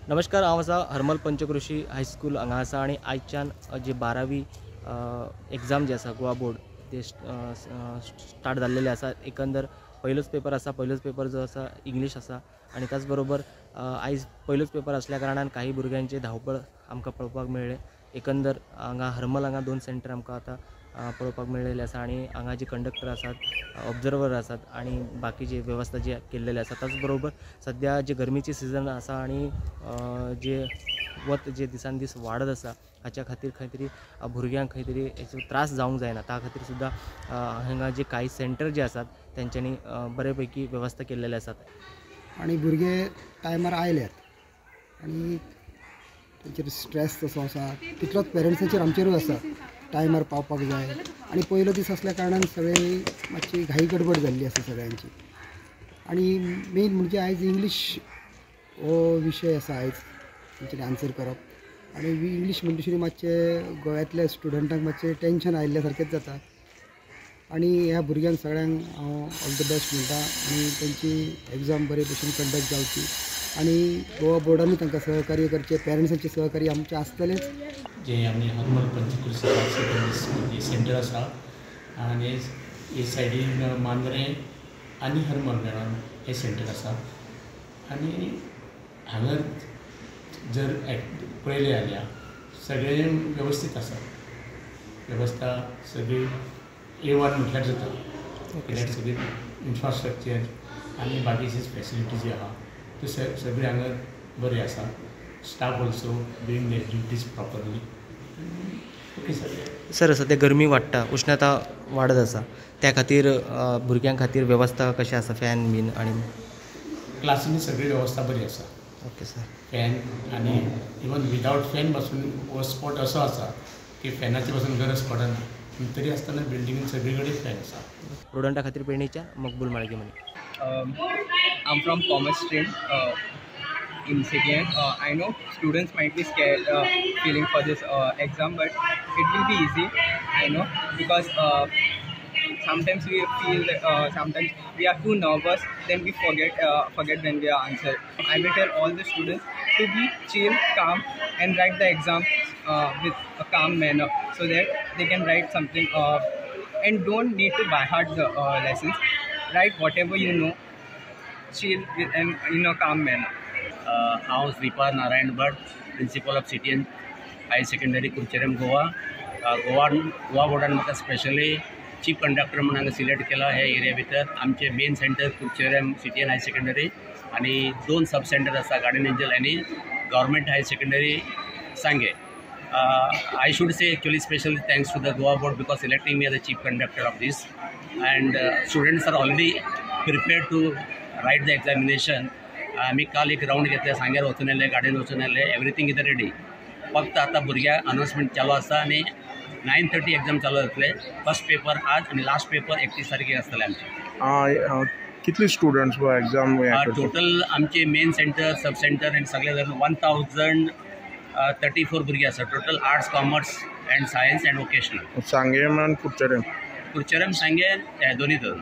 नमस्कार, हांव आसा हरमल पंचक्रोशी हायस्कूल हांगा आसा आनी आयच्यान जे 12वी एग्जाम जे आसा गोवा बोर्ड ते स्टार्ट जाल्लेले आसा. एकंदर पयलोच पेपर आसा, पयलोच पेपर जो आसा इंग्लीश आसा आनी त्याच बरोबर आयज पयलोच पेपर आसल्या कारणान काही भुरग्यांचे धांवपळ आमकां पळोवपाक मेळ्ळें. एकंदर हांगा हरमल हांगा 2 सेंटर आमकां आतां पळोवपाक मेळ्ळेले आसा आनी हांगा जे कंडक्टर आसात, ऑब्जर्वर आसात आनी बाकीची वेवस्था जी केल्लेली आसा. त्याच बरोबर सद्या जे गरमेची सिजन आसा आनी जे वत जे दिसान दीस वाडत आसा हाच्या खातीर खंय तरी भुरग्यांक खंय तरी हेचो त्रास जावंक जायना, त्या खातीर सुद्दां हांगा जे काही सेंटर जे आसात तेंच्यांनी बरे पैकी वेवस्था केल्लेले आसात. आनी भुरगे टायमार आयल्यात आनी तेंचेर स्ट्रेस तसो आसा तितलोच पेरंट्सांचेर आमचेरूय आसा, टायमार पावपाक जाय. आनी पयलो दीस आसल्या कारणान सगळे मातशी घाई गडबड जाल्ली आसा सगळ्यांची. आनी मेन म्हणजे आयज इंग्लीश हो विशय आसा, आयज तेंच्यांनी आन्सर करप. आनी इंग्लीश म्हणटकीर मातशें गोंयांतल्या स्टुडंटांक मातशें टेंशन आयिल्ल्या सारकेंच जाता. आनी ह्या भुरग्यांक सगळ्यांक हांव ऑल the best म्हणटा आनी तेंची एग्जाम बरे भशेन कंडक्ट जावची आनी गोवा बोर्डानूय तांकां सहकार्य करचें, पेरंट्सांचें सहकार्य आमचें आसतलेंच. जे आमी Harmal Panchakroshi higher secondary school हे सेंटर आसा आनी हे सायडीन मांद्रें आनी हरमल मेळोन हे सेंटर आसा. आनी हांगा जर पळयलें जाल्यार सगळें वेवस्थीत आसा, वेवस्था सगळी A1 म्हटल्यार जाता. कित्याक सगळी इन्फ्रास्ट्रक्चर आनी बाकीची फेसिलिटी जी आहा त्यो सगळें हांगा बरें आसा. Staff also doing their duties properly. Okay sir. Sir, सद्या गरमी वाडटा, उश्णता वाडत आसा, त्या खातीर भुरग्यां खातीर वेवस्था कशी आसा, फॅन बीन? आनी क्लासींनी सगळी वेवस्था बरी आसा. Okay sir. Fan आनी इवन विदावट फॅन पासून हो स्पॉट असो आसा की फॅनाची पासून गरज पडना, तरी आसतना बिल्डिंगेन सगळी कडेन फॅन आसा. स्टुडंटा खातीर पेडणेच्या मकबूल माळगी म्हणी. I'm from commerce stream in CTN. I know students might be scared feeling for this exam, but it will be easy. I know, because sometimes we feel sometimes we are too nervous, then we forget when we are answered. I will tell all the students to be chill, calm, and write the exam with a calm manner, so that they can write something and don't need to by heart the lessons. Write whatever you know, chill with and in a calm manner. हांव Shripad Narayan Bhat, principal of CTN higher secondary Curchorem, Goa. Goa बोर्डान म्हाका specially chief conductor म्हूण हांगा select केला. हे area भितर आमचे main centre Curchorem CTN higher secondary आनी 2 sub centre आसा, गार्डियन एंजल आनी government higher secondary Sanguem. I should say actually specially thanks to the Goa board because selecting me as a chief conductor of this, and students are already prepared to write the examination. आमी काल एक round घेतले, सांग्यार वचून येयले, garden वचून येयले, everything is ready. फक्त आतां भुरग्यांक अनावन्समेंट चालू आसा आनी 9:30 एग्जाम चालू जातले. फर्स्ट पेपर आज आनी लास्ट पेपर 31 तारखेक आसतले आमचे. कितले स्टुडंट्स एग्जाम? टोटल आमचे मेन सेंटर, सब सेंटर आनी सगळे धरून 1034 भुरगे आसा total, arts, commerce and science and vocational. Sanguem आनी कुर्चेरेम. कुर्चेरेम, सांगें, दोनी धरून.